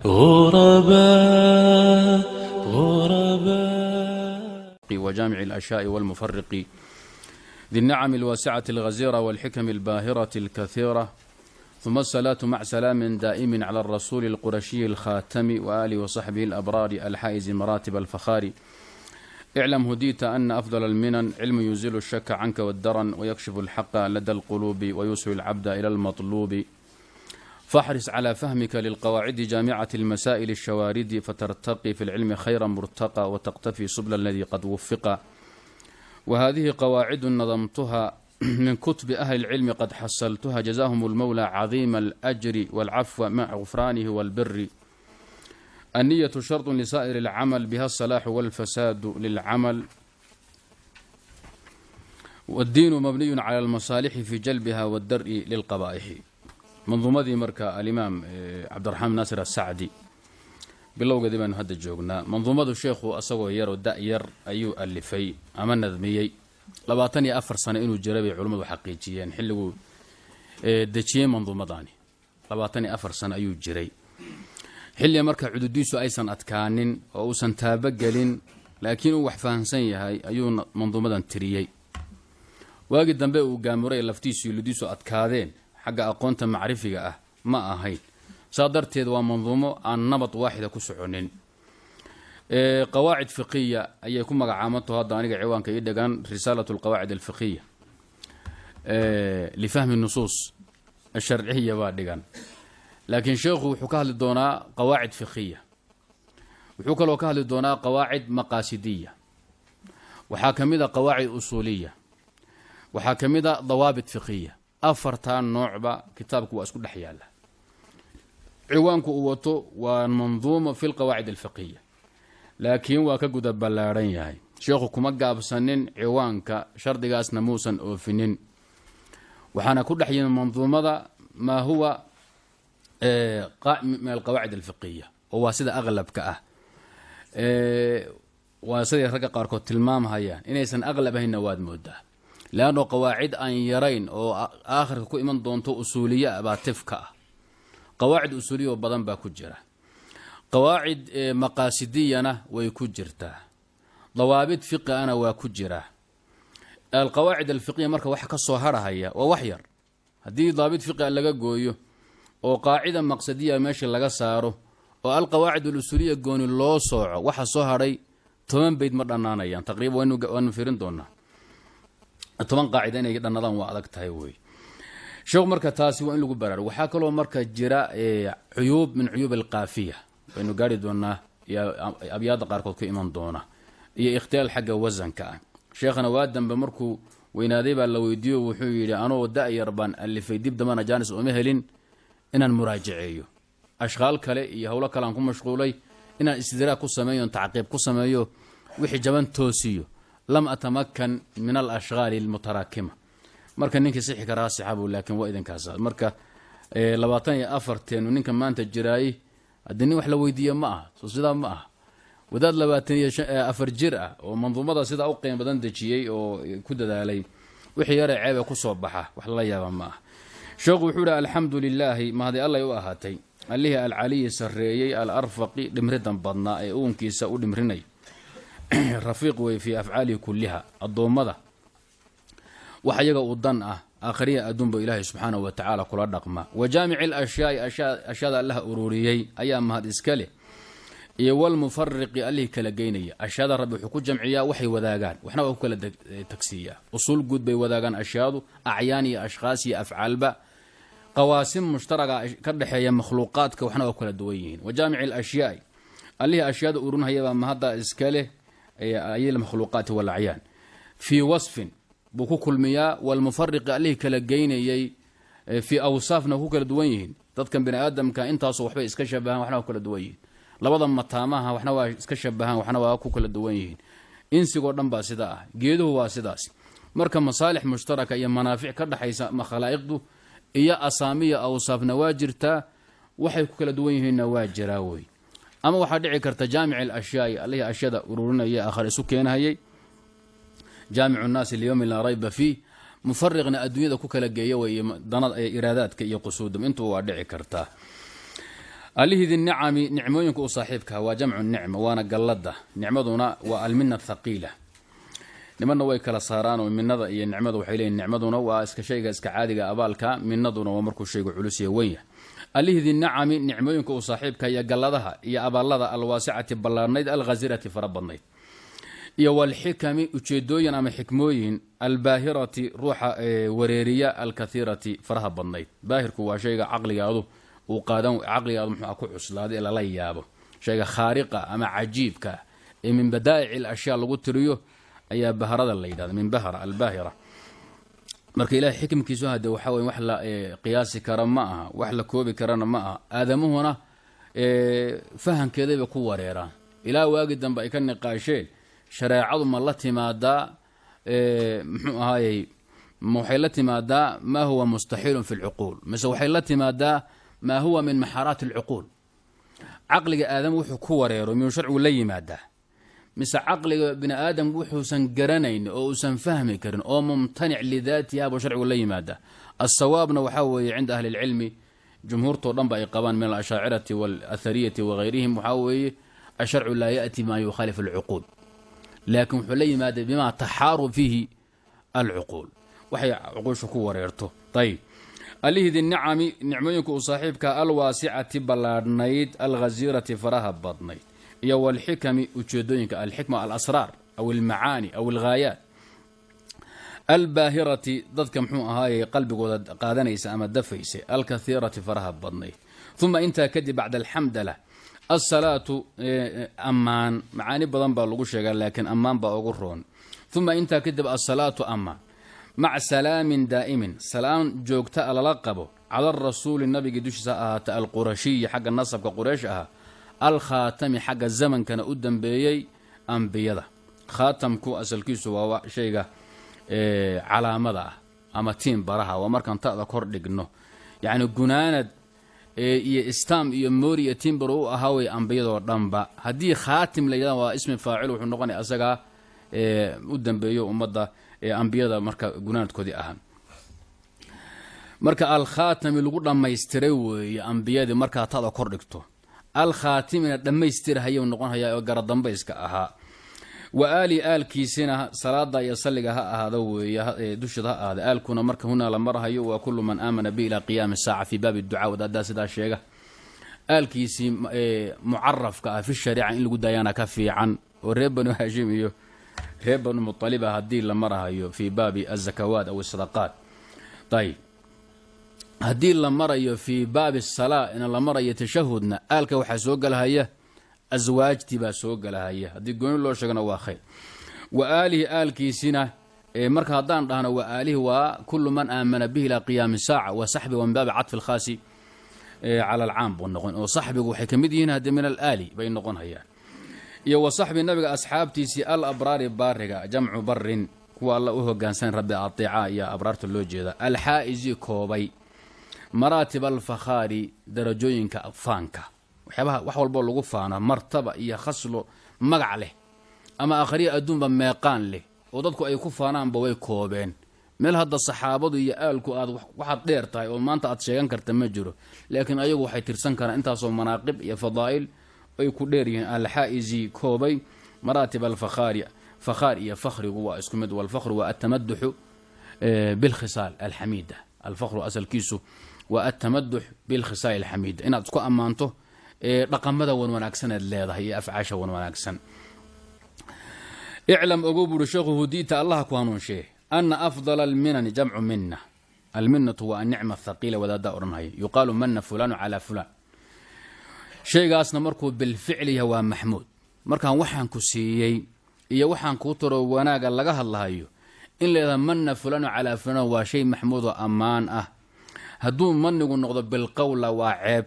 غرباء غرباء. وجامع الأشياء والمفرق ذي النعم الواسعة الغزيرة والحكم الباهرة الكثيرة، ثم الصلاة مع سلام دائم على الرسول القرشي الخاتم وآله وصحبه الأبرار الحائز مراتب الفخار. اعلم هديت أن أفضل المنن علم يزيل الشك عنك والدرن ويكشف الحق لدى القلوب ويوصل العبد إلى المطلوب، فاحرص على فهمك للقواعد جامعة المسائل الشوارد، فترتقي في العلم خير مرتقى وتقتفي سبل الذي قد وفق. وهذه قواعد نظمتها من كتب أهل العلم قد حصلتها، جزاهم المولى عظيم الأجر والعفو مع غفرانه والبر. النية شرط لسائر العمل، بها الصلاح والفساد للعمل، والدين مبني على المصالح في جلبها والدرء للقبائح. Manduumadii marka alimaam Cabdiraxmaan Naasir Asacdi bilowgeedii baynu hadda joognaa. Manduumadu sheekhu asagoo yaroo da-yar ayuu alifay ama nadmiyey. 24 sano inuu jiray bay culimmadu xaqiijiyeen xilliguu dejiyey manduumadani. 24 sano ayuu jiray, xilliga marka cududiisu aysan adkaanin oo uusan taabogelin, laakiin uu wax fahamsan yahay ayuu manduumadan tiriyey. Waagii dambe uu gaamuray, laftiisu iyo ludiisu adkaadeen xagga aqoonta macrifiga ah ma ahayn. Saa darteed waa manduumo aan nabad waaxida ku soconin. Qawaacid fiqiya ayay ku magacaamanto. Hadda aniga ciwaanka ii dhegan risaalat alqawaacid alfiqiya lifahmi nusuus asharciya baa dhigan, laakiin sheekhu wuxuu ka hadli doonaa qawaacid fiqiya, wuxuu kaloo ka hadli doonaa qawaacid maqaasidiya, waxaa ka mid a qawaacid usuuliya, waxaa ka mid a dawaabit fiqiya. Afartaa noocba kitaabku waa isku dhex yaalla. Ciwaanku uu wato waa manduuma fi lqawaacid alfiqiya, laakiin waa ka guda ballaadhan yahay. Sheekhu kuma gaabsanin ciwaanka, shardigaasna muusan oofinin. Waxaana ku dhex yimi manduumada maa huwa min alqawaacid alfiqiya, oo waa sida aqlabka ah. Waa siday ragga qaarkood tilmaamhayaan, inaysan aqlab ahaynna waad moodaa, leanno qawaacid aan yarayn oo aakhirka ku iman doonto usuuliya baa tifka ah. Qawaacid usuuliya oo badan baa ku jira, qawaacid maqaasidiyana way ku jirtaa, dawaabid fiqi-ana waa ku jira. Alqawaacid alfiqiya marka wax ka soo harhaya waa wax yar. Haddii daabit fiqia laga gooyo oo qaacida maqsadiya meesha laga saaro oo alqawaacid alusuuliya gooni loo sooco, waxa soo hadhay 10 bayd ma dhannaanayaan taqriiban. Waanu firin doonaa 10 qaacida inay dhannadaan waa adag tahay wey sheekhu. Marka taasi waa in lagu baraarugo. Waxaa kaloo marka jira cuyuub min cuyuub alqaafiya, waynu gaari doonaa, iyo abyaadda qaarkood ku iman doona, iyo ikhtilaal xagga wasanka ah. Sheekhana waa dambe markuu weynaaday baa la weydiiyo, wuxuu yidhi: anoo da-yar baan alifay, dib dambana jaanis ooma helin inaan muraajaceeyo, ashqaal kale iyo howlo kale aan ku mashquulay, inaan istidraag ku sameeyo, tacqiib ku sameeyo, wixii jaban toosiyo, lam atamakan min alashhaali almutaraakima. Marka ninkii sixi karaa sixabu, laakiin waa idinkaas. Marka 24-teenu ninka maanta jiraayey haddii nin wax la weydiiye ma aha, soo sidaa ma aha? Wadaad 24 jir ah oo manduumada sidaa u qiimo badan dejiyey oo ku dadaalay, wixii yare ceebe kusoo baxa wax lala yaaba ma aha. Sheekhu wuxuu yihi: alxamdu lilaahi, mahadi allay u ahaatay, allihii alcaliyi sarreeyey, alarfaqi dhimridan badnaa ee uunkiisa u dhimrinay. Rafiiq wey fii afcaalihi kulliha, addoommada wax iyaga u dan ah aakhriya adduunba Ilaahay subxaanahu wa tacaala kula dhaqma. Wa jaamici alashyaai, ashyaada allaha ururiyey ayaa mahad iska leh, iyo walmufariqi allihii kala geynaya ashyaada. Rabbi wuxuu ku jamciyaa waxay wadaagaan, waxna waa ku kala tagsiiyaa. Usuul guud bay wadaagaan ashyaadu, acyaan iyo ashkhaas iyo afcaalba, qawaasim mushtaraga ka dhexeeya makhluuqaadka, waxna waa ku kala duwan yihiin. Wa jaamici alashyaai, allihii ashyaada ururinhayabaa mahadda iska leh, ay makhluuqaati walacyaan fii wasfin buu ku kulmiyaa. Walmufariqi allihii kala geynayay fii awsaafna ku kala duwan yihiin. Dadkan bini aadamka intaasoo waxbay iska shabahaan, waxna waa ku kala duwan yihiin. Labada mataamaha waxna waa iska shabahaan, waxna waa ku kala duwan yihiin. Insigoo dhan baa sida ah, geeduhu waa sidaas. Marka masaalix mushtaraka iyo manaafic ka dhexaysa khalaa'iqdu iyo asaamiya awsaafna waa jirtaa, waxay ku kala duwan yihiinna waa jiraa wey. Ama waxaa dhici karta jaamic alashyaai, allihii ashyada ururinaya, aakhar isu keenahayay, jaamicu nnaasi liyowmin laa rayba fiih, mufariqna adduunyada ku kala geeya wey, danad iraadaadka iyo qusuudum, intuba waa dhici kartaa. Allihii nicami nicmooyinka u saaxiibka waa jamcu nicma, waana gallada. Nicmaduna waa almina thaqiila. Nimanna way kala saaraan oo minada iyo nicmadu waxay leeyihin nicmaduna waa iska shayga iska caadiga abaalka, minaduna waa markuu shaygu culus yahay, weyn yahay. Allihii nicami nicmooyinka u saaxiibka iyo galladaha iyo abaallada, alwaasicati ballaarnayd, alghasirati fara badnayd, iyo walxikami ujeedooyin ama xikmooyin, albaahirati ruuxa wareeriya, alkathiirati faraha badnayd. Baahirku waa shayga caqligaadu uu qaadan, caqligaadu muxuu ku cuslaaday ee lala yaabo, shayga khaariqa ama cajiibka ee min badaa'ic alashyaa lagu tiriyo ayaa baharada la yidhahda, min bahra albaahira. Marka Ilahay xikmkiisu hade waxaa weye wax la qiyaasi kara ma aha, wax la koobi karana ma aha. Aadamuhuna fahankeedayba ku wareeraan ilaa waagi dambe ay ka niqaasheen shareecadu ma la timaadaa, muxuu ahaayey, waxay la timaadaa maa huwa mustaxiilun fi lcuquul, mise waxay la timaadaa maa huwa min maxaaraati alcuquul? Caqliga aadam wuxuu ku wareero miyuu sharcigu la yimaadaa, mise caqliga bini aadam wuxuusan garanayn oo uusan fahmi karin oo mumtanic lidaatiha buu sharcigu la yimaadaa? Asawaabna waxaa weeye cinda ahli lcilmi, jumhuurtoo dhan ba ay qabaan min alashaacirati waalaathariyati wahayrihim, waxaa weeye asharcu laa yaأti bima yukhaalif alcuquul, laakiin wuxuu la yimaaday bima taxaaru fiihi alcuquul, waxay cuquusha ku wareerto. Ayib. Allihii nicami nicmooyinka uu saaxiibka, alwaasicati ballaadhnayd, alghasiirati faraha badnayd, iyo walxikami ujeedooyinka, alxikma alasraar aw almacaani aw alghaayaat, albaahirati dadka muxuu ahaayey qalbigooda qaadanaysa ama dafaysa, alkathiirati faraha badnayd. Uma intaa kadib, bacda alxamdala, asalaatu ammaan, macaani badan baa lagu sheegaa, laakiin ammaan baa ugu roon. Uma intaa kadib, asalaatu ammaan, maca salaamin daa'imin, salaam joogta a lala qabo, cala arasuuli nabigii dushiisa ha ahaata, alqurashiyi xagga nasabka Quraysh ahaa, alkhaatami xagga zamankana u dambeeyey ambiyada. Khaatamku asalkiisu waa shayga calaamada ah ama tiin baraha, waa markaan ta'da kor dhigno, yacni gunaanad iyo istaam iyo moori iyo tiimbar u ahaa wey ambiyadoo dhanba. Haddii khaatim la yidhahda waa ismi faacil, wuxuu noqonaya asagaa u dambeeyo ummadda ambiyada marka gunaanadkoodii ahaa. Marka alkhaatami lagu dhammaystiray weeye ambiyadii markaa tada kor dhigto, alkhaatimina dhammaystirhayuu noqon hayaa oo garadambayska ahaa. Wa aali aalkiisina salaada iyo salliga ha ahaada weeye, dusheeda ha ahaada. Aalkuna marka hunaa la marhayo waa kullu man aamana bi ilaa qiyaami saaca fii baabi ducaa. Wadaaddaa sidaa sheega, aalkiisii mucarafka ah fi shariica in lagu daayaana ka fiican, oo reer Banu Haashim iyo reer Banu Mualiba haddii la marahayo fii baabi azakawaat aw asadaqaat. Ayib. Haddii la marayo fii baabi asalaa ina la marayo tashahudna, aalka waxaa soo gelahaya aswaajtii baa soo gelahaya. Haddii gooni loo sheegana waa khayr. Wa aalihi aalkiisina, marka haddaan dhahno wa aalihi waa kullu man aamana bihi ilaa qiyaami saaca, wa saxbi wa min baabi cadfi alkhaasi cala alcaam buu noqon, oo saxbigu waxay ka mid yihiin haddii min alaali bay noqon hayaan. Iyo wa saxbi nabiga asxaabtiisii, al abraari baariga, jamcu barin, kuwa Alla u hogaansan, Rabbi ateeca iyo abraarta loo jeeda, alxaa'izi koobay maraatib alfakhaari darajooyinka faanka, waxyaabaha wax walboo lagu faano, martaba iyo khaslo magac leh ama akhriya adduunba meeqaan leh oo dadku ay ku faanaanba way koobeen. Meel hadda saxaabadu iyo aalku aad waxaad dheer tahay oo maanta aad sheegan karta ma jiro, laakiin ayagu waxay tirsan karaan intaasoo manaaqib iyo fadaa'il ay ku dheer yihiin. Alxaa'izi koobay maraatib alfakhaari. Fakhaar iyo fakhrigu waa isku mid. Walfakhru waa altamaduxu bilkhisaal alxamiida. Alfakhru asalkiisu waa altamadux bilkhisaal alxamiida, inaad isku ammaanto dhaqamada wan wanaagsaneed leedahay iyo afcaasha wan wanaagsan. Iclam ogow, buuri sheekhu, hudiita Allaha ku hanuunshee, ana afdala alminani jamcu mina. Alminatu waa anicma athaqiila, wadaaddaa odhanhaya yuqaalu mana fulanu calaa fulaan. Shaygaasna markuu bilficli yahay waa maxmuud. Markaan waxaan ku siiyey iyo waxaan kuu taro wanaaga laga hadlahayo, in leedaha mana fulanu calaa fulaan waa shay maxmuud oo ammaan ah. Hadduu manigu noqdo bilqowla waa ceeb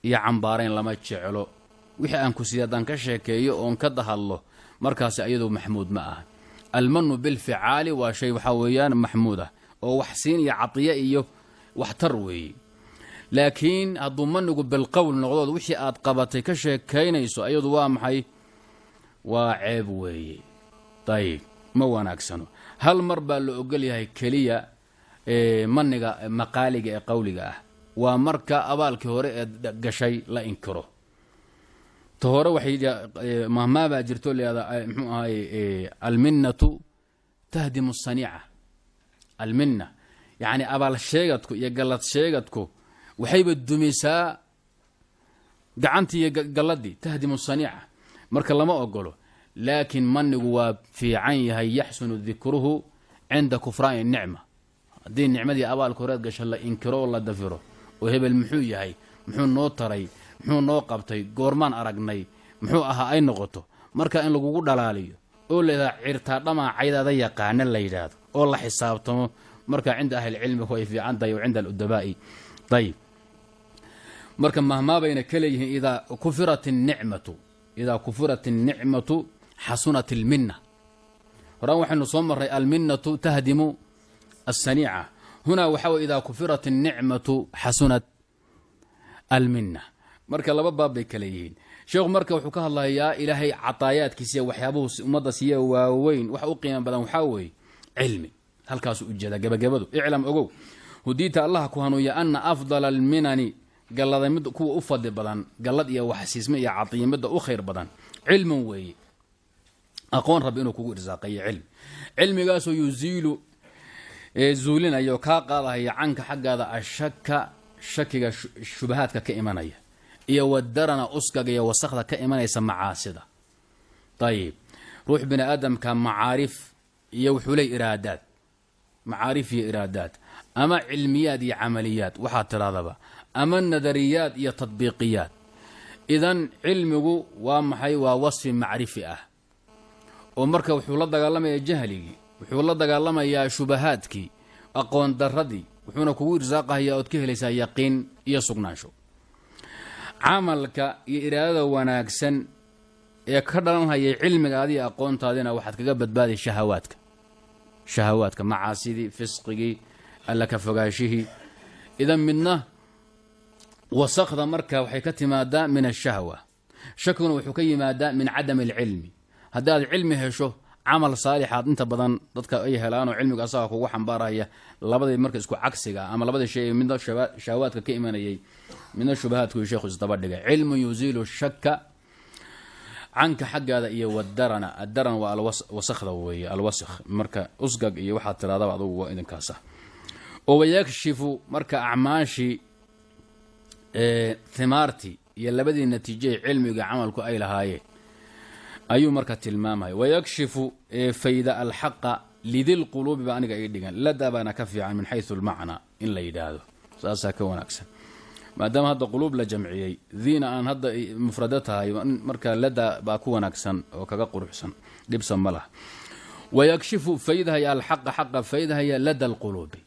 iyo cambaarayn, lama jeclo. Wixii aan ku siiyey haddaan ka sheekeeyo oon ka dahadlo, markaasi ayadu maxmuud ma aha. Almanu bilficaali waa shay waxaa weeyaan maxmuud ah oo wax siin iyo cadiye iyo waxtar weeye. Laakiin hadduu manigu bilqowl noqdood wixii aad qabatay ka sheekaynayso, ayadu waa maxay? Waa ceeb weeye. Dayib, ma wanaagsano. Hal mar baa la ogol yahay keliya maniga maqaaliga ee qowliga ah. Waa marka abaalkii hore ee gashay la inkiro. Ta hore waxay mahmaabaa jirto layihahda, muxuu ahay, alminnatu tahdimu asaniica. Alminna, yacni abaal sheegadku iyo gallad sheegadku, waxayba dumisaa gacantii iyo galladii, tahdimu saniica. Marka lama ogolo, laakiin manigu waa fiican yahay. Yaxsunu dikruhu cinda kufraani nicma. Haddii nicmadii abaalka horeed gasho la inkiro oo la dafiro, oo hebel muxuu yahay, muxuu noo taray, muxuu noo qabtay, goormaan aragnay, muxuu ahaa ay noqoto, marka in lagugu dhalaaliyo oo la yidhahda cirtaa dhamaa caydaada yaqaana la yidhaahdo oo la xisaabtamo, marka cinda ahlilcilmi way fiican tahay wa cinda aludabaa'i. Ayib, marka mahmaabayna ka leeyihiin: idaa kufirat الnicmatu xasunat اlminna. Horaan waxaynu soo marray alminnatu tahdimu الsaniica. Hunaa waxaa wey idaa kufirat الnicmatu xasunat alminna. Marka laba baab bay kale yihiin. Sheekhu marka wuxuu ka hadlayaa ilaahay cataayaadkiisa iyo waxyaabuhu ummadda siiya waaweyn. Waxa u qiimo badan waxaa weeye cilmi. Halkaasuu ujeedaa gabagabadu. Iclam, ogow, hudiita, Allah ku hanuunya, ana afdala alminani, gallada mid kuwa u fadli badan, gallad iyo waxsiisme iyo catiya midda u khayr badan, cilmun weeye, aqoon rabbi inuu kugu irsaaqayo cilmi. Cilmigaasoo yuziilu, zuulinayo, kaa qaadahaya, canka, xaggaada, ashaka, shakiga shubahaadka ka imanaya, iyo wadarana, uskaga iyo wasakda ka imanaysa macaasida. Ayib, ruux bini aadamka macaarif iyo wuxuu leey iraadaad, macaarif iyo iraadaad, ama cilmiyaad iyo camaliyaad waxaad tidhahdaba, ama nadariyaad iyo tadbiiqiyaad. Idan cilmigu waa maxay? Waa wasfi macrifi ah, oo marka wuxuu la dagaalamayaa jahligii, wuxuu la dagaalamayaa shubahaadkii, aqoon daradii, wuxuuna kugu irsaaqahayaa ood ka helaysaa yaqiin iyo sugnaansho. Camalka iyo iraadada wanaagsan ee ka dhalanhayay cilmiga adiga aqoontaadina waxaad kaga badbaaday shahawaadka, shahawaadka, macaasidii, fisqigii, alla ka fogaashihii. Idan midna wasakda marka waxay ka timaadaa min ashahwa, shakiguna wuxuu ka yimaadaa min cadami alcilmi. Haddaad cilmi hesho, camal saalixaad inta badan dadka ay helaanoo cilmiga asaga kugu xambaaraya. Labadii marka isku cagsiga, ama labadii shay, midna shahawaadka ka imanayay, midna shubahaadku, sheekhu isdaba dhigay. Cilmun yuziilu shaka canka, xaggaada, iyo wadarana. Adaran waa alwasakda weeye, alwasikh. Marka usgag iyo waxaad tirahdaba adugu waa idinkaasa. Oo wayakshifu, marka acmaashii, thimaartii iyo labadii natiijay cilmiga camalku ay lahaayeen ayuu marka tilmaamaya. Wayakshifu, fayda, alxaqa lidilquluubi baa aniga ii dhigan. Ladaa baana ka fiican min xayu almacnaa in la yidhaahdo, saasaa ka wanaagsan, maadaama hadda quluub la jamciyey, diina aan hadda mufrado tahay. Marka ladaa baa ku wanaagsan oo kaga quruxsan, dhibsa ma laha. Wayakshifu, faydahaya, alxaqa, xaqa faydahaya, lada alquluubi.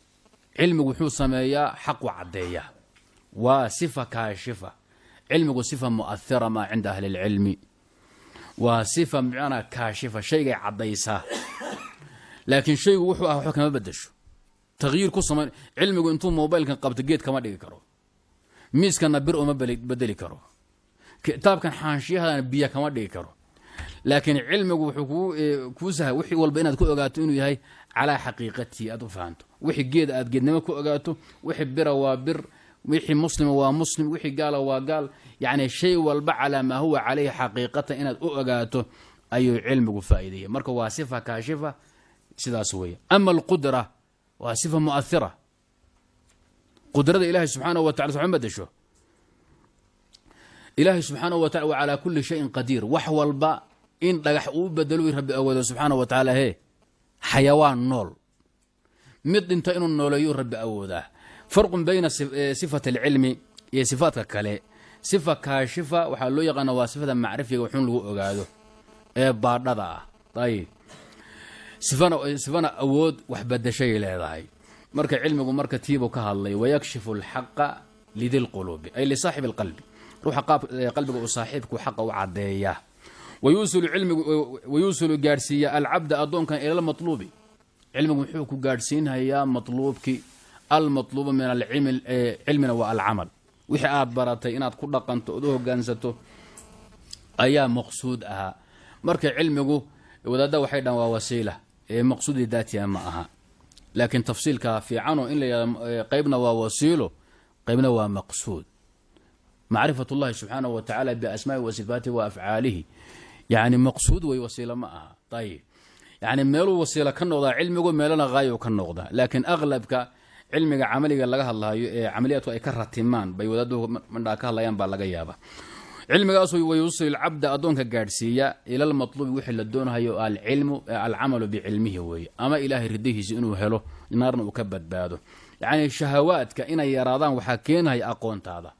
Cilmigu wuxuu sameeyaa xaqu caddeeyaa, waa sifa kaashifa. Cilmigu sifa mu'ahira maa cinda ahli اlcilmi, waa sifa bimacnaa kaashifa, shaygay caddaysaa, laakiin shaygu wuxuu ah waxba kama bedesho, takhyiir ku samayn. Cilmigu intuu mobilkan qabto geed kama dhigi karo, miiskana bir uma bedeli karo, kitaabkan xaanshiyahadana biyo kama dhigi karo. Laakiin cilmigu wuxuu kuu sahay wixii walba inaad ku ogaato inuu yahay calaa xaqiiqatihi, aad u fahanto. Wixii geed aad geednimo ku ogaato, wixii bira waa bir, wixii muslima waa muslim, wixii gaala waa gaal. Yacni shay walba calaa maa huwa caleyhi xaqiiqatan inaad u ogaato ayuu cilmigu faa'iideeyay. Marka waa sifa kaashifa, sidaas weeye. Ama alqudra waa sifa mu'ahira. Qudrada ilaahay subxaanahu wa tacala soma bedesho. Ilaahay subxaanahu wa tacala waa calaa kulli shayin qadiir. Wax walba in dhagax uu bedelo rabbi awoodo subxaanahu wa tacaala. Hee, xayawaan nool, mid dhinta inuu nooleeyuu rabbi awoodaa. Farqun bayna sifat alcilmi iyo sifaadka kale. Sifa kaashifa waxaa loo yaqaana waa sifada macrifiga, waxun lagu ogaado ee baadhada ah. Ayib, sifana awood wax badashay leedahay. Marka cilmigu marka tiibuu ka hadlay: wayakshifu alxaqa lidi lquluubi, ay lisaaxibi alqalbi, ruuxa qalbiga uu saaxiibku xaqa u caddeeya. Wayuusilu cilmigu, wayuusilu, gaadhsiiya, alcabda, addoonkan, ila almatluubi. Cilmigu muxuu ku gaadhsiinhayaa? Matluubki. Almatluubu min alcilmina waa alcamal. Wixii aad baratay inaad ku dhaqanto ood u hogaansato ayaa maqsuud ahaa. Marka cilmigu wadaadda waxay dhahan waa wasiila ee maqsuudi daatiha ma aha, laakiin tafsiilka fiicanoo in la yidhahdo qaybna waa wasiilo. Qaybna waa maqsuud. Macrifat ullahi subxaanahu wa tacaala biasmaa'i wa sifaatihi wa afcaalihi yani maqsuud wey, wasiilo ma aha. Ayib, yani meeluu wasiilo ka noqdaa cilmigu, meelona haayo ka noqdaa, laakiin aqlabka cilmiga camaliga laga hadlahayo ee camaliyaadku ay ka ratimaan bay wadaadduhu mandhaa ka hadlayaan baa laga yaabaa. Cilmigaasuu wayusil cabda, addoonka gaadhsiiya, ilalmatluubi, wixii la doonahayo, alcilmu alcamalu bicilmihi weeye, ama Ilaahay ridihiisa inuu helo, naarna uu ka badbaado. Yacni shahawaadka inay yaraadaan waxaa keenahaya aqoontaada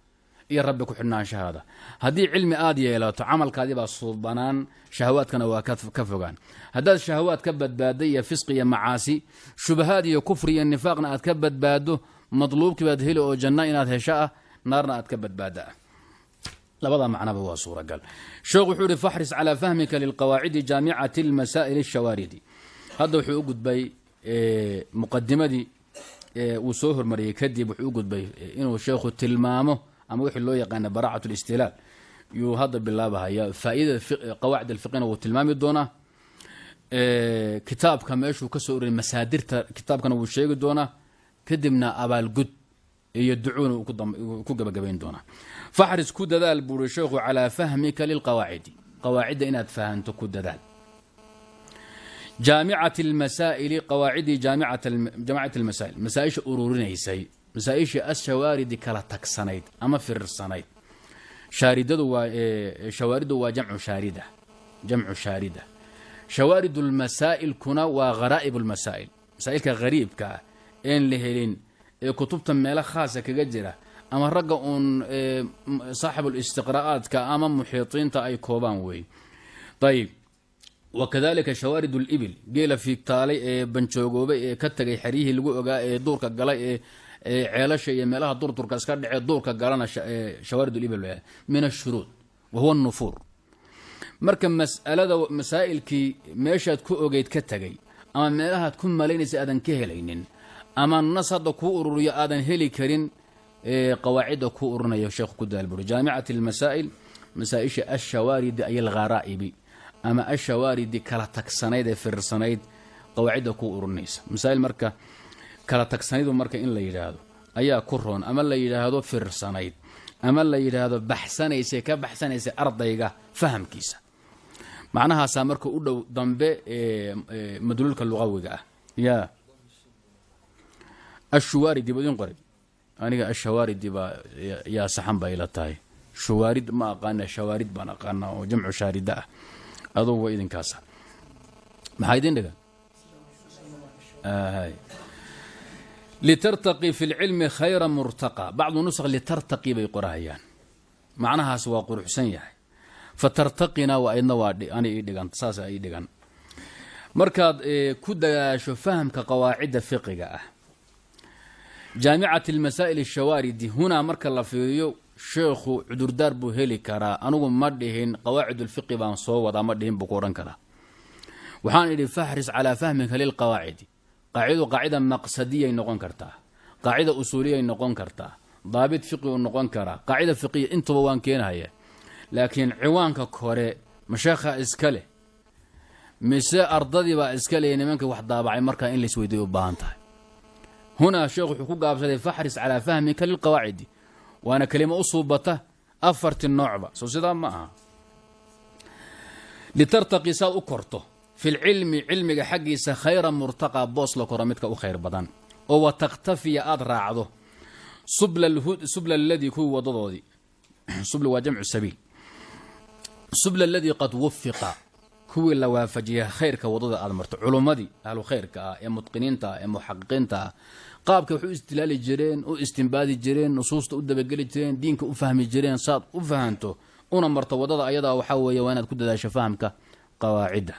iyo Rabbi ku xidhnaanshahaada. Haddii cilmi aad yeelato, camalkaadii baa suubanaan, shahawaadkana waa ka fogaan. Haddaad shahawaad ka badbaadday iyo fisqi iyo macaasi, shubahaad iyo kufri iyo nifaaqna aad ka badbaaddo, madluubkii baad heli oo janno inaad hesho ah, naarna aad ka badbaadda ah. Labada macnaba waa suuragal. Sheekh wuxuu ihi: faxris calaa fahmika lilqawaacidi jaamicati almasaa'il ashawaaridi. Hadda wuxuu u gudbay muqadimadii uu soo hormariyey kadib, wuxuu u gudbay inuu sheekhu tilmaamo ama wixii loo yaqaana baraacat listilaal yuu hadda bilaabahaya. Faa'iidada qawaacid alfiqina wuu tilmaami doonaa, kitaabka meeshuu ka soo ururiyay, masaadirta kitaabkana wuu sheegi doonaa, kadibna abaalgud iyo ducuuna ku gabagabayn doonaa. Faxris, ku dadaal buuri sheekhu, calaa fahmika lilqawaacidi, qawaacidda inaad fahanto ku dadaal, jaamicati almasaa'ili, qawaacidii jaamicati almasaa'il, masaa-isha ururinaysay, masaa-ishii ashawaaridi, kala tagsanayd ama firirsanayd. Shaaridadu waa shawaaridu, waa jamcu shaarida, jamcu shaarida. Shawaarid lmasaa'ilkuna waa kharaa'ib lmasaa'il, masaa'ilka hariibka ah een la helin ee kutubta meelo khaasa kaga jira ama ragga uun saaxibulistiqraa'aadka ama muxiiطiinta ay koobaan wey. Ayib, wakadalika shawaarid libil, geela fiigtaalay ee banjoogoobay ee ka tagay xeryihii lagu ogaa ee duurka galay ee ceelasha iyo meelaha durdurka iska dhacee duurka galana shawaarid libil min ashuruud, wa huwa nufuur. Marka mas'alada masaa'ilkii meeshaad ku ogeyd ka tagay ama meelahaad ku malaynaysa aadan ka helaynin ama nas hadda kuu ururiyo aadan heli karin, qawaacidda kuu ururinaya sheekhu ku daal buri. Jaamicat almasaa'il, masaa-isha ashawaaridi ay algharaa'ibi ama ashawaaridi, kala tagsanayd ee firirsanayd, qawaacidda kuu ururinaysa masaa'il. Marka kala tagsanaydu marka in la yidhaahdo ayaa ku roon, ama la yidhaahdo firirsanayd, ama la yidhaahdo baxsanaysa, ka baxsanaysa ardayga fahamkiisa. Macnahaasaa marka u dhow dambe madluulka luqawiga ah. Ya ashuwaaridi ba idin qoray, aniga ashawaaridi baa yaa saxan ba ila tahay. Shuwaarid ma aqaana, shawaarid baan aqaana oo jamcu shaarida ah. Adugu wa idinkaasa, maxaa idin dhigan? Litartaqi fi lcilmi khayra murtaqa. Bacdu nusq litartaqi bay qorahayaan, macnahaas waa quruxsan yahay. Fatartaqina waa idna waa ani ii dhigan, saasa ii dhigan. Markaad ku dadaasho fahamka qawaacidda fiqiga ah, jaamicat almasaa'il ashawaaridi, hunaa marka la fiiriyo sheekhu cudurdaar buu heli karaa. Anigu ma dhihin qawaacid ulfiqi baan soo wadaa, ma dhihin buu ku odhan karaa. Waxaan idhi: faxris calaa fahmika lilqawaacidi. Qaacidadu qaacida maqsadiyay noqon kartaa, qaacida usuuliyay noqon kartaa, daabit fiqi uu noqon karaa, qaacida fiqiya intuba waan keenahaya. Laakiin ciwaanka kore masheekha iska leh mise ardadii baa iska leh nimankii wax daabacay? Markaa in laisweydiiyo u baahan tahay. Hunaa sheekh wuxuu ku gaabsaday faxris calaa fahmika lilqawaacidi, waana kelimo u suubata afarti noocba. Soo sidaa ma aha? Litartaqi, saad u korto, fi lcilmi, cilmiga xaggiisa, khayra murtaqa, boos la koro midka u khayr badan, oo wa takhtafiya, aada raacdo, subla aladii, kuwii wadadoodii. Subli waa jamcu sabiil. Subla aladii qad wufiqa, kuwii la waafajiyay khayrka wadada aad marto. Culummadii ahlu khayrka ah ee mutqiniinta ah ee muxaqiqiinta ah qaabka wax u istilaali jireen, u istimbaadi jireen, nusuusta u dabageli jireen, diinka u fahmi jireen, saad u fahanto una marto wadada ayadaa, waxaa weeye waa inaad ku dadaasho fahamka qawaacidda.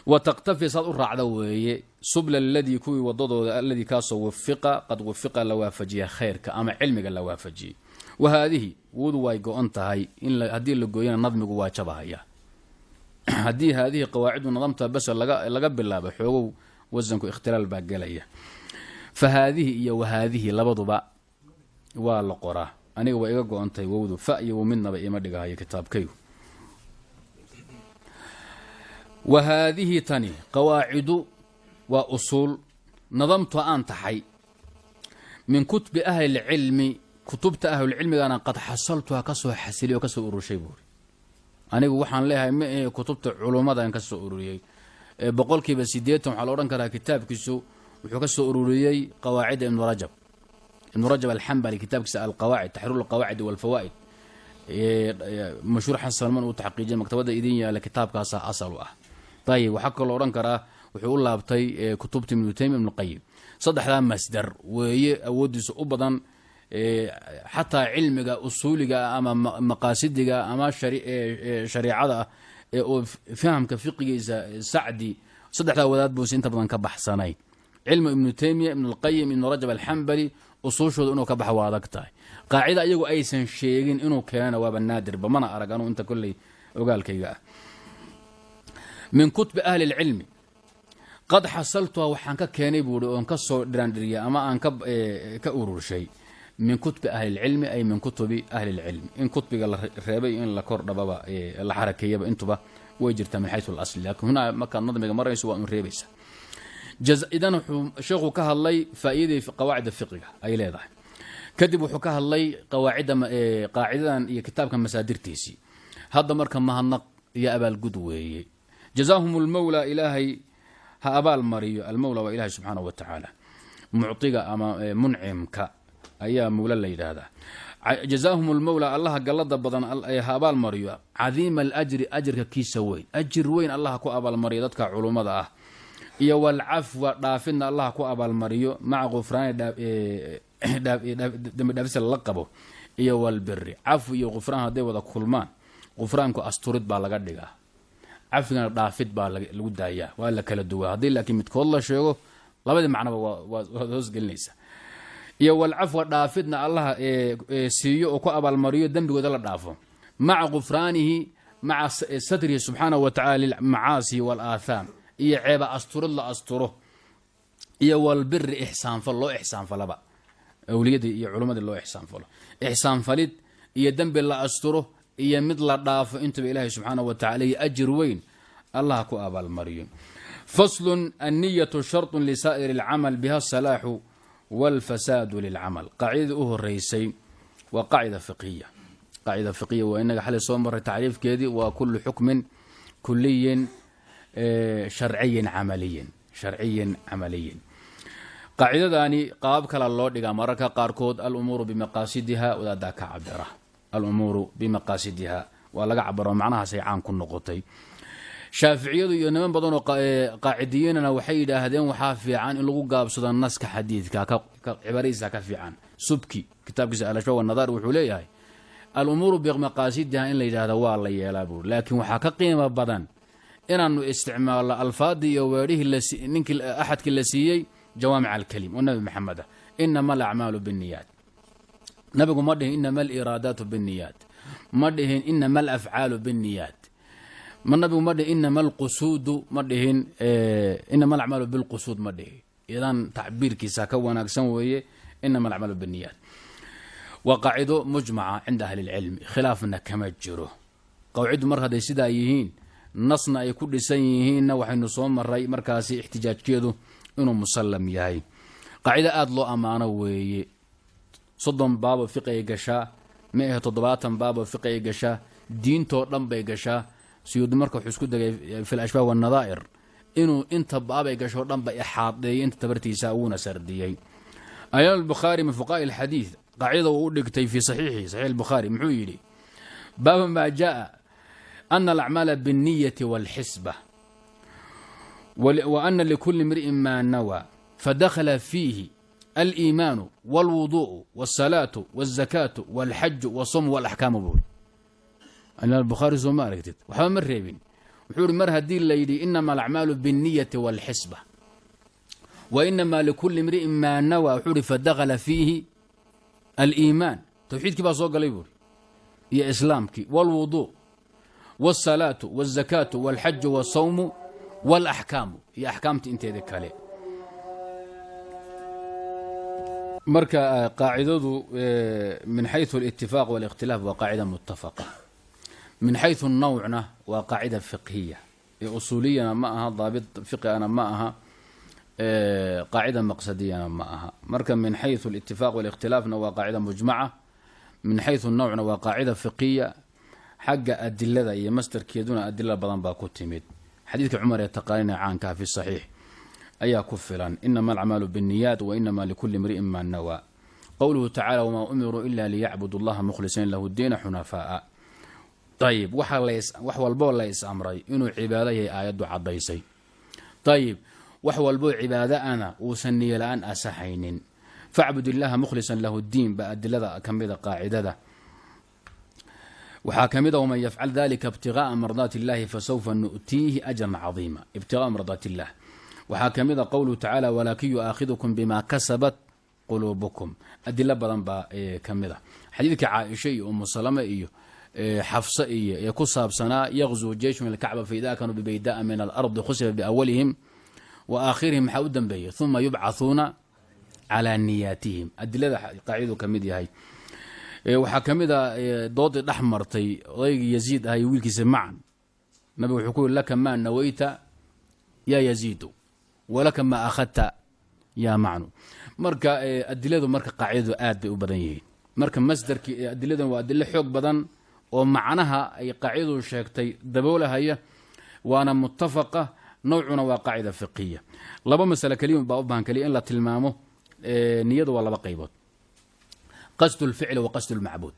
Wa takhtafi, saad u raacda weeye, subla aladii, kuwii wadadooda, alladii kaasoo wafiqa, qad wafiqa, la waafajiya khayrka ama cilmiga la waafajiyey. Wa haadihi wudu way go-on tahay in haddii la gooyana nadmigu waa jabahaya. Haddii haadihi qawaacidu nadamta bas laga bilaabo, xoogow wasanku ikhtilaal baa gelaya. Fa haadihi iyo wahaadihi labaduba waa la qoraa. Aniga waa iga go-ontahay wowdu, fa iyo wow midnaba ima dhigahayo kitaabkaygu. Wa haadihi tani qawaacidu waa usuul nadamtu aan taxay min kutubi ahli lcilmi. Kutubta ahlulcilmigana qad xasaltuha ka soo xasiliyay oo ka soo ururshay buuri. Anigu waxaan leeyahay ma ahe kutubta culummadan ka soo ururiyey. 80% waxaa la odhan karaa kitaabkiisu wuxuu ka soo ururiyey qawaacidda Ibnu Rajab, Ibnu Rajab Alxambali, kitaabkiisa Alqawaacid, Taxriir Alqawaacid walfawaa'id, mashhuur Xasan Salman uu taxqiijiyay, maktabadda idin yaala, kitaabkaasa asal u ah. Ayib, waxaa kaloo odhan karaa wuxuu u laabtay kutubta Ibnu Taymiya, Ibnuqayim. Saddexdaa masdar weeye awooddiisa u badan, xataa cilmiga usuuliga ama maqaasidiga ama shariicada ah ee uu fahamka fiqigiisa Sacdi, saddexdaa wadaad buusi inta badan ka baxsanay. Cilmu Ibnu Taymiya, Ibnulqayim, Ibnu Rajab Alxambali usuushooda inuu ka baxa waa adag tahay. Qaacida iyagu aysan sheegin inuu keenana waaba naadirba, mana arag anuu inta kolley ogaalkayga ah. Min kutubi ahli lcilmi qad xasaltuha, waxaan ka keenay buuhi oon ka soo dhiraandhiriyay ama aan ka ururshay min kutubi ahli lcilmi, ay min kutubi ahli lcilmi. In kutbiga la reebay, in la kor dhababa, la xarakeeyaba, intuba way jirtaa min xayu alasli, laakiin hunaa markaad nadmiga marayso waa un reebaysa. Idan wuxuu sheekhu ka hadlay faa'iidadii qawaacida fiqiga ay leedahay. Kadib wuxuu ka hadlay qawaacidda, qaacidadan iyo kitaabka masaadirtiisii. Hadda marka mahadnaq iyo abaalgud weeye. Jazaahum lmawla, ilaahay ha abaal mariyo. Almawla waa ilahay subxaanahu wa tacaala, muctiga ama muncimka ayaa mawla la yidhaahdaa. Jazaahum lmawla, Allaha gallada badan ha abaal mariyo, cadiima alajri, ajirka kiisa weyn, ajir weyn Allaha ku abaalmariyo dadka culummada ah, iyo walcafwa, dhaafidna Allaha ku abaalmariyo, maca qufraani, dembi dhaafisa lala qabo, iyo walbiri. Cafwi iyo qufraan hadday wada kulmaan, qufraanku asturid baa laga dhigaa, cafigana dhaafid baa lagu daayaa, waa la kala duwaa. Haddii laakiin midkood la sheego, labadii macnoba waad hoosgelinaysa. Iyo walcafwa, dhaafidna Allaha siiyo oo ku abaalmariyo dembigooda la dhaafo, maca qufraanihi, maca satrihi subxaanahu wa tacala lilmacaasi walaathaam, iyo ceeba asturid la asturo, iyo walbiri, ixsaanfal loo ixsaanfalaba, awliyadii iyo culummadii loo ixsaanfalo, ixsaanfalid iyo dembi la asturo iyo mid la dhaafo intaba Ilaahay subxaanahu wa tacala iyo ajir weyn Allah ku abaalmariyo. Faslun: anniyatu sharطun lisaa'iri اlcamal, biha asalaaxu walfasaadu lilcamal. Qaacidadii u horeysay waa qaacida fiqhiya. Qaacida fiqhiya waa inaga xalay soo maray tacriifkeedii, waa kulu xukmin kuliyin sharciyin camaliyin, sharciyin camaliyin. Qaacidadani qaabab kala loo dhigaa mararka qaarkood. Alumuuru bimaqaasidiha wadaadaa ka cabira, alumuuru bimaqaasidiha waa laga cabiro, macnahaasay caan ku noqotay. Shaaficiyadu iyo niman badan oo qaacidiyiinana waxay yidhaahdeen waxaa fiican in lagu gaabsado naska xadiidka, cibaaradiisa ka fiican. Subki kitaabkiisa Alashba wanadar wuxuu leeyahay alumuuru bimaqaasidiha in la yidhaahdo waa la yeelaa buuri, laakiin waxaa ka qiimo badan inaanu isticmaalno alfaadii iyo weedhihii ninkii axadkii la siiyey jawaamic alkalim oo Nabi Maxamed ah: inama alacmaalu binniyaat. Nabigu ma dhihin inama aliraadaatu binniyaat, ma dhihin inama alafcaalu binniyaat, ma nabigu ma dhihin inama alqusuudu, ma dhihin inama alacmaalu bilqusuud, ma dhihin. Idan tacbiirkiisa ka wanaagsan weeye inama alacmaalu binniyaat. Waa qaacido mujmaca cinda ahli lcilmi, khilaafna kama jiro. Qawciddu mar hadday sidaa yihiin, nasna ay ku dhisan yihiinna, waxaynu soo maray markaasi ixtijaajkeedu inuu musallam yahay. Qaacido aada loo ammaano weeye. 30 baaboo fiqi ay gashaa, ma ahe 70 baaboo fiqi ay gashaa, diintoo dhan bay gashaa. Suyuudi marka wuxuu isku degay fi lashbaah wanadaa'ir inuu inta baabay gashoo dhan ba ixaadeeyey inta tabartiisa, wuuna sardiyey. Alimaam Albukhaari min fuqaa'i alxadiid qaacidada uu u dhigtay fii saxiixi, saxiix Albukhaari, muxuu yidhi? Baaba maa jaaa ana alacmaala biاnniyati wاlxisba wa ana likuli imri'in maa nawaa, fadakhala fiihi aliimaanu wاlwuduءu wاsalaatu wاlzakaatu wاlxaju wاsawmu wاlaxkaamu buuri. Alimaam Bukhaari soo ma aragtid, waxba ma reebin. Wuxuu ihi mar haddii la yidhi inama alacmaalu biاnniyati wاlxisba wa inamaa likuli imri'in maa nawaa, wuxuu ihi fadakhala fiihi aliimaan, tawxiidkii baa soo galay buuri, iyo islaamkii, wاlwuduء wاsalaatu wاlzakaatu wاlxaju wاsawmu wاlaxkaamu, iyo axkaamta inteeda kale. Marka qaacidadu min xayثu اlاtifaaq wاlikhtilaaf waa qaacida mutafaqa, min xayثu nawcna waa qaacida fiqhiya ee usuuliyana ma aha, daabit fiqigana ma aha, Qaacida maqsadiyana ma aha. Marka min xayu alitifaaq walikhtilaafna waa qaacida mujmaca, min xayu nawcna waa qaacida fiqiya. Xagga adilada iyo masdarkeeduna adila badan baa ku timid. Xadiidka Cumar ee taqaanina caankaa fi saxiix ayaa ku filan: inama alacmaalu binniyaat wa inama likuli imri'in ma nawaa. Qowluhu tacala: wamaa umiruu ila liyacbudu allaha mukhlisiin lahu diina xunafaaa. Ayib, wax walboo la is amray inuu cibaado yahay aayaddu caddaysay. Ayib, wax walboo cibaado ana uusan niyo la-aan asaxaynin. Facbud illaha mukhlisan lahu diin baa adilada ka mida. Qaacidada waxaa ka mid a: waman yafcal dalika ibtigaaa mardaati illahi fasawfa nu'tiihi ajran cadiima. Ibtigaa mardaat illah waxaa ka mid a qowluhu tacaala: walaakin yu'aakhidukum bima kasabat quluubukum. Adilo badan baa ka mid a. Xadiidka Caaisha iyo Umu Salame iyo Xafse iyo ee ku saabsanaa yaqzuu jeysh min alkacba faida kanuu bibayda'a min alardi khusifa biawalihim wa aakhirihim, maxaa u dambeeyey? Uma yubcathuuna calaa niyaatihim. Adilada qaacidadu ka mid yahay waxaa ka mid a doodii dhex martay odaygii Yaziid ahay wiilkiisa Macan. Nabigu wuxuu ku yiri: laka maa nawayta yaa Yaziidu walaka maa akhadta yaa Macnu. Marka adiladu, marka qaacidadu aad bay u badan yihiin. Marka masdarkii adiladan waa adilo xoog badan oo macnaha ay qaacidadu sheegtay daboolahaya, waana mutafaqa, nowcuna waa qaacida fiqiya. Laba masale keliya baa u bahan keliya in la tilmaamo. Niyadu waa laba qaybood: qasd اlficli wa qasd اlmacbuud,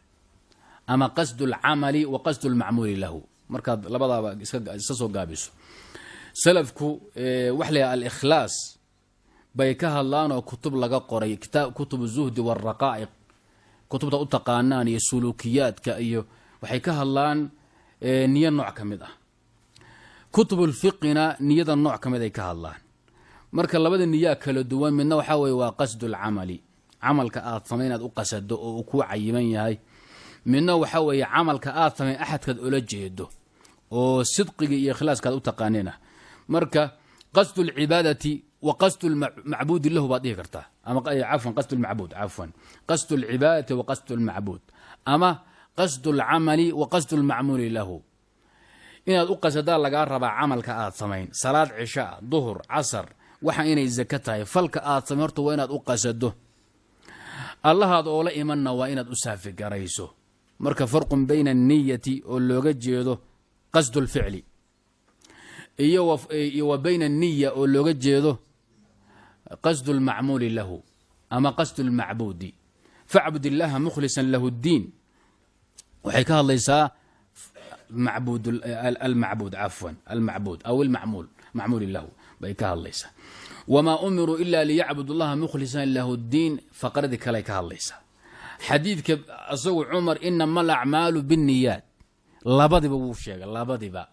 ama qasd اlcamali wa qasd اlmacmuuli lahu. Markaad labadaaba iska soo gaabiso, salafku waxa la yhaha alikhlaas bay ka hadlaan oo kutub laga qoray, kutub zuhdi wاlraqaa'iq kutubta u taqaanaan iyo suluukiyaadka iyo waxay ka hadlaan niyo nooc ka mid ah. Kutubulfiqina niyada nooc ka mid ay ka hadlaan. Marka labada niyaa kala duwan. Midna waxaa weye waa qasdu lcamali, camalka aad samayn aad u qasado oo uu kuu cayiman yahay. Midna waxaa weeye camalka aad samayn axadkaad ula jeedo oo sidqigii iyo ikhlaaskaad u taqaanina. Marka qasdu lcibaadati wa qasdu lmacbuudi lahu baad dhihi kartaa, ama cafwan, qasdu lmacbuud, cafwan, qasdu lcibaadati wa qasdu lmacbuud, ama qasdu lcamali wa qasdu lmacmuuli lahu. Inaad u qasadaa lagaa rabaa camalka aad samayn, salaad cishaa, duhur, casar, waxa inay zako tahay. Falka aad samayn horta waa inaad u qasado, allahaad oola imanna waa inaad u saafigarayso. Marka farqun bayna anniyati oo looga jeedo qasdu lficli iyo wa bayna anniya oo looga jeedo qasdu lmacmuuli lahu ama qasdu lmacbuudi. Facbud illaha mukhlisan lahu ddiin waxay ka hadlaysaa macbuud, almacbuud, cafwan, almacbuud aw almacmuul, macmuuli lahu bay ka hadlaysaa. Wamaa umiruu ila liyacbudu llaha mukhlisan lahu ddiin faqradii kaley ka hadlaysaa. Xadiidka isagu Cumar, inama alacmaalu binniyaat, labadiba wuu sheegay. Labadiba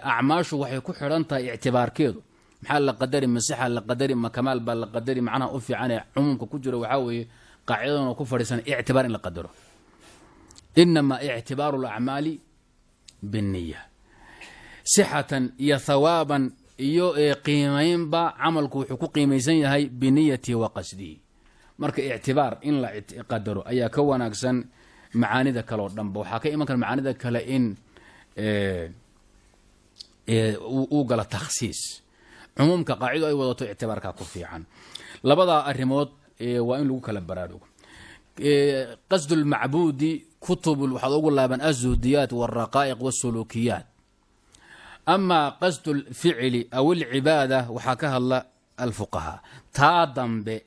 acmaashu waxay ku xidhan tahay ictibaarkeedu maxaa la qadari? Masixa la qadari, ma kamaal baa la qadari? Macnaha u fiican ee cumuumka ku jiro waxaa weeye qaacidadan oo ku fadhiisan ictibaar in la qadaro: inamaa ictibaaru alacmaali binniya. Sixatan iyo thawaaban iyo qiimaynba camalku wuxuu ku qiimaysan yahay biniyatihi wa qasdihi. Marka ictibaar in la qadaro ayaa ka wanaagsan macaanida kale oo dhanba. Waxaa ka iman kara macaanida kale in uu galo takhsiis. Cumuumka qaacido ay wadato ictibaarkaa ku fiican. Labadaa arrimood waa in lagu kala baraarugo. Qasdulmacbuudi kutub waxaad ugu laaban azuhdiyaat walraqaa'iq waasuluukiyaat. Ama qasdu lficli aw alcibaada waxaa ka hadla alfuqahaa. Taa dambe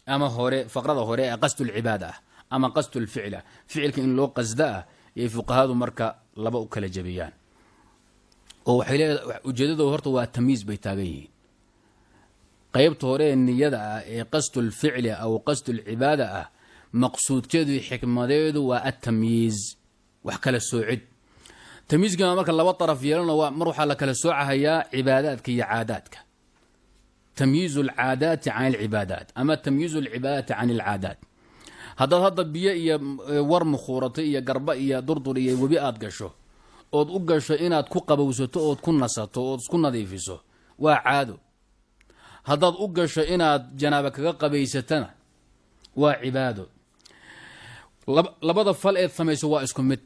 ama hore, faqrada hore ee qasdulcibaada ah ama qasdulficl ah, ficilka in loo qasda ah, yay fuqahadu marka laba u kala jebiyaan oo waxay leedahay ujeedadu horta waa tamyiiz bay taagan yihiin. Qaybta hore ee niyada ah ee qasdulficli aw qasdulcibaada ah, maqsuudkeedu iyo xikmadeedu waa atamyiiz, wax kala soocid. Tamyiizkina marka laba daraf yeelano, waa mar waxaa la kala soocahayaa cibaadaadka iyo caadaadka, tamyiizu alcaadaati can alcibaadaat ama tamyiizu alcibaadaati can alcaadaat. Haddaad hadda biyo iyo war mukhuuratay iyo garba iyo durdur iyo webi aad gasho ood u gasho inaad ku qabowsato ood ku nasato ood isku nadiifiso, waa caado. Haddaad u gasho inaad janaaba kaga qabaysatana, waa cibaado. Labada fal eed samayso waa isku mid: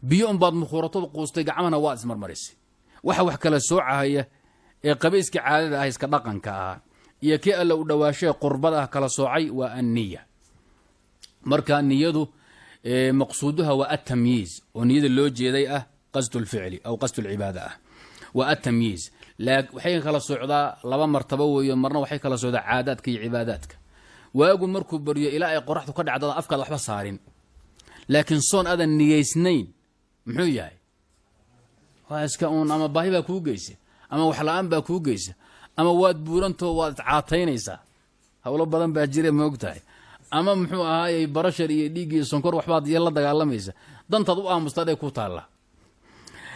biyo unbaad mukhuuratood quustay, gacmahana waad ismarmarisay. Waxa wax kala soocahaya Ee qabayska caadada ah, iska dhaqanka ah, iyo kii Alla u dhowaashee qurbada ah kala soocay waa anniya. Marka niyadu maqsuuduha waa atamyiiz, oo niyada loo jeeday ah qasdu lficli aw qasdu lcibaada ah waa atamyiiz. Waxay kala socdaa laba martabo weeyo. Marna waxay kala socdaa caadaadka iyo cibaadaadka. Waagu markuu baryo ilaa ay qoraxdu ka dhacdo afkaad waxba saarin, laakiin soon aadan niyeysnayn muxuu yahay? Waa iska uun, ama baahi baa kuu geysa, ama wax la-aan baa kuu geysa, ama waad buurantoo waad caataynaysaa, howlo badan baa jira, ma ogtahay? Ama muxuu ahaayey, barashar iyo dhiig iyo sonkor waxbaad iyo la dagaalamaysa, dantaad u aamusta dhay ku taalla.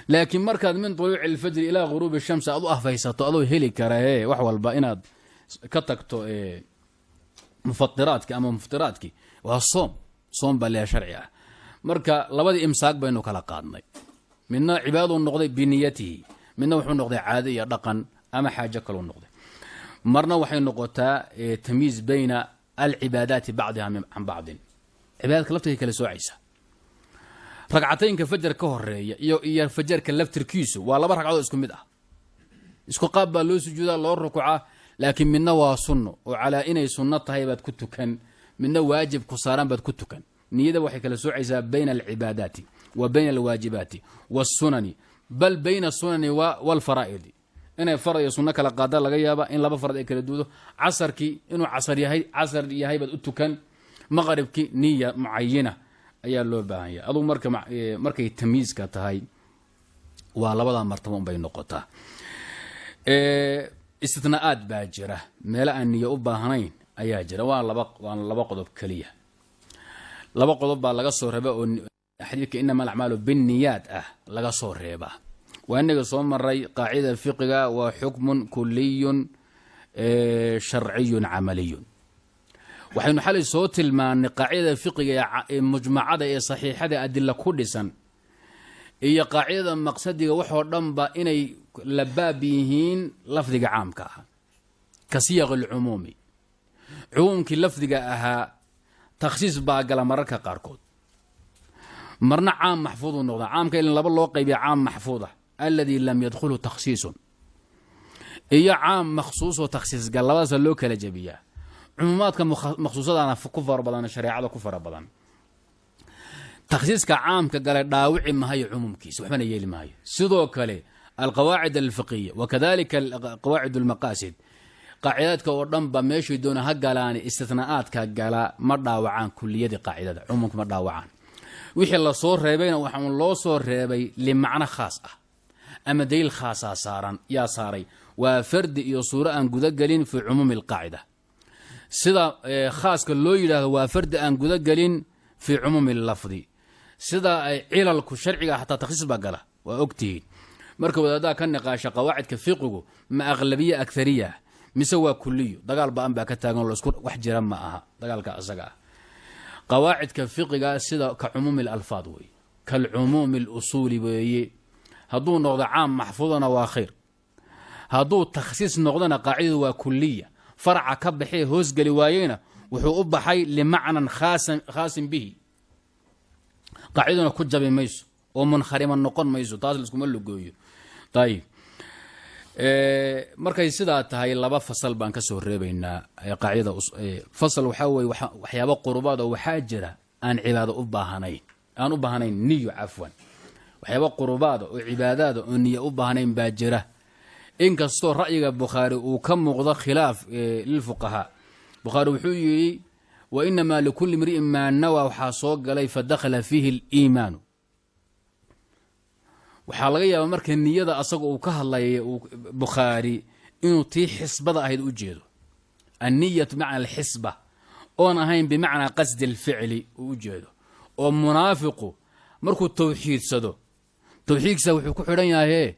Laakiin markaad min tuluuci alfajri ilaa ghuruubi shamsi aad u afaysato, adoo heli kara ee wax walba inaad ka tagto, mufatiraadki ama muftiraadki, waa soom. Soom baa leeyahay sharci ah. Marka labadii imsaak baynu kala qaadnay: midna cibaaduu noqday biniyatihi, midna wuxuu noqday caado iyo dhaqan ama xaajo kaluu noqday. Marna waxay noqotaa tamyiiz bayna alcibaadaati bacdiha can bacdin, cibaadadka laftirka kala soocaysa. Ragcataynka fajar ka horeeya iyo fajarka laftirkiisu waa laba ragcadood isku mid ah, isku qaab baa loo sujuudaa, loo rukucaa, laakiin midna waa sunno oo calaa inay sunno tahay baad ku tukan, midna waajib ku saaran baad ku tukan. Niyada waxay kala soocaysaa bayna alcibaadaati wa bayna alwaajibaati wasunani, bal bayna asunani walfaraa'idi. Inay farad iyo sunno kala qaada laga yaaba, in laba farad ay kala duudo. Casarkii inuu casar yahay baad u tukan, maqribkii niya mucayina ayaa loo baahan yahay. Adugu marka markay tamyiizka tahay waa labada martabo unbay noqotaa. Istitnaa'aad baa jira, meelo aan niyo u baahnayn ayaa jira. Waa laba qodob keliya, laba qodob baa laga soo reeba oo xadiidka "inama alacmaalu binniyaat" ah laga soo reebaa. Waa inaga soo maray qaacidada fiqiga: waa xukmun kuliyun sharciyun camaliyun. Waxaynu xalay soo tilmaanay qaacidada fiqiga ee mujmacada ee saxiixada adila ku dhisan iyo qaacidada maqsadiga waxoo dhanba inay la baab yihiin lafdiga caamka ah, ka siyaq alcumuumi. Cumuumkii lafdiga ahaa takhsiis baa gala mararka qaarkood, marna caam maxfuuduu noqdaa. Caamka in laba loo qaybiya: caam maxfuuda alladii lam yadkhulhu takhsiisun iyo caam makhsuusoo takhsiis gal. Labadaasa loo kala jebiyaa. Cumuumaadka makhsuusadana ku fara badan, shareecada ku fara badan. Takhsiiska caamka galay dhaawici mahayo cumuumkiisa, waxbana yeeli mahayo. Sidoo kale alqawaacid alfiqiya wakadalika qawaacid almaqaasid, qaacidaadka oo dhan ba meeshay doona ha galaani, istitnaa'aadka gala ma dhaawacaan kuliyadii qaacidada, cumuumka ma dhaawacaan. Wixii lasoo reebayna waxaan loo soo reebay limacno khaas ah ama daliil khaasaa saaran yaa saaray. Waa fardi iyo suuro aan gudagelin fii cumuumi alqaacida. Sida khaaska loo yidhaahdo waa fardi aan gudagelin fii cumuumi lafdi, sida ay cilalku sharciga xataa takhsiis baa gala, waa ogtihiin. Marka wadaadaha ka niqaasha qawaacidka fiqigu ma aqlabiye akhariya mise waa kuliyo, dagaal ba-an baa ka taagan. Laisku wax jira ma aha dagaalka asaga ah. Qawaacidka fiqiga sida ka cumuumi alalfaad weeye, kalcumuumi alusuuli weeye. Hadduu noqdo caam maxfuudana waa khayr, hadduu takhsiis noqdona qaacidadu waa kuliya. Faraca ka baxee hoosgeli waayeyna wuxuu u baxay limacnan khaasin bihi, qaacidaduna ku jabi mayso oo munkharima noqon mayso. Taas laiskuma lugooyo. Ayib, markay sidaa tahay laba fasal baan ka soo reebaynaa qaacidada. Fasal waxaa weye waxyaabo qurubaad oo waxaa jira aan cibaado u baahanayn, aan u baahnayn niyo, cafwan. Waxyaabo qurubaada oo cibaadaada oo niyo u baahnayn baa jira, inkastoo ra'yiga Bukhaari uu ka muuqdo khilaaf lilfuqahaa. Bukhaari wuxuu yidhi: "Wa inamaa likulli imri'in maa nawaa." Waxaa soo galay "fadakhala fiihi aliimaanu". Waxaa laga yaabaa marka niyada asaga uu ka hadlaya Bukhaari inuu tii xisbada ahayd u jeedo, anniyatu bimacna alxisba, oon ahayn bimacnaa qasdi alficli uu u jeedo. Oo munaafiqu markuu tawxiidsado, tawxiidkiisa wuxuu ku xidhan yahaye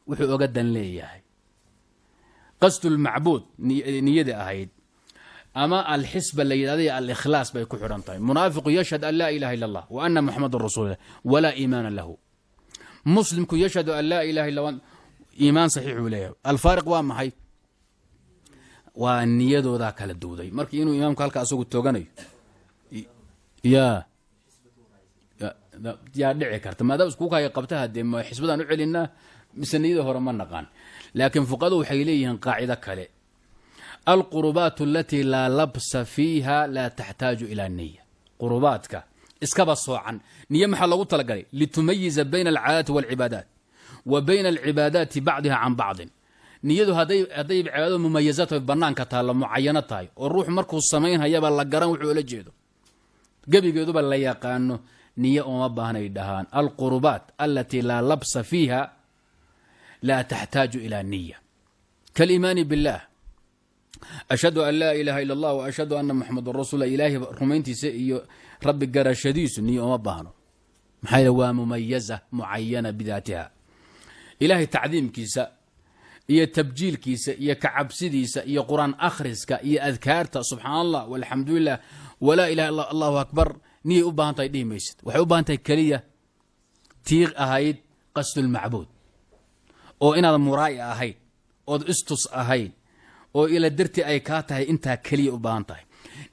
wuxuu oga dan leeyahay qasdulmacbuud niyadii ahayd ama alxisba la yidhahday, alikhlaas bay ku xidhan tahay. Munaafiqu yashhad an laa ilaha illa Allah wa ana muxamadan rasuulillah walaa iimaana lahu. Muslimku yashhadu an laa ilaha illa, iimaan saxiixuu leeyahay. Alfaariq waa maxay? Waa niyadoodaa kala duuday. Marka inuu imaamku halka asagu tooganayo yaa dhici karta, maadaama iskuukaya qabta, hadee ma xisbadaan u celinaa mise niyada hore ma naqaan. Laakiin fuqadu waxay leeyihiin qaacido kale: alqurubaat alatii laa labsa fiiha laa taxtaaju ilaa niya. Qurubaadka iskaba soocan niyo maxaa loogu talagalay? Litumayiza bayna alcaadaati walcibaadaat wa bayna alcibaadaati bacdiha can bacdin. Niyadu hadday cibaadadu mumayazaat banaanka taallo, mucayano tahay, oo ruux markuu samaynhayaba la garan wuxuu ula jeedo, gebigeeduba la yaqaano, niyo ooma baahnay dhahaan. Alqurubaat alatii laa labsa fiiha laa taxtaaju ilaa niya, kaaliimaani biاllah, ashhadu an laa ilaaha ila allah wa ashhadu ana muxamadan rasuula. Ilaahay rumayntiisa iyo rabbi garashadiisu niyo ooma baahno, maxaa yeele waa mumayaza mucayana bidaatiha. Ilaahay tacdiimkiisa iyo tabjiilkiisa iyo kacabsidiisa iyo qur-aan akhriska iyo adkaarta, subxaan allah walxamdulilah walaa ilaha illa allahu akbar, niyay u baahan tahay dhihi maysid. Waxay u baahan tahay keliya tiiq ahayd qasdulmacbuud, oo inaad muraa'i ahayd ood istus ahayd oo ila dartii ay kaa tahay, intaa keliya u baahan tahay.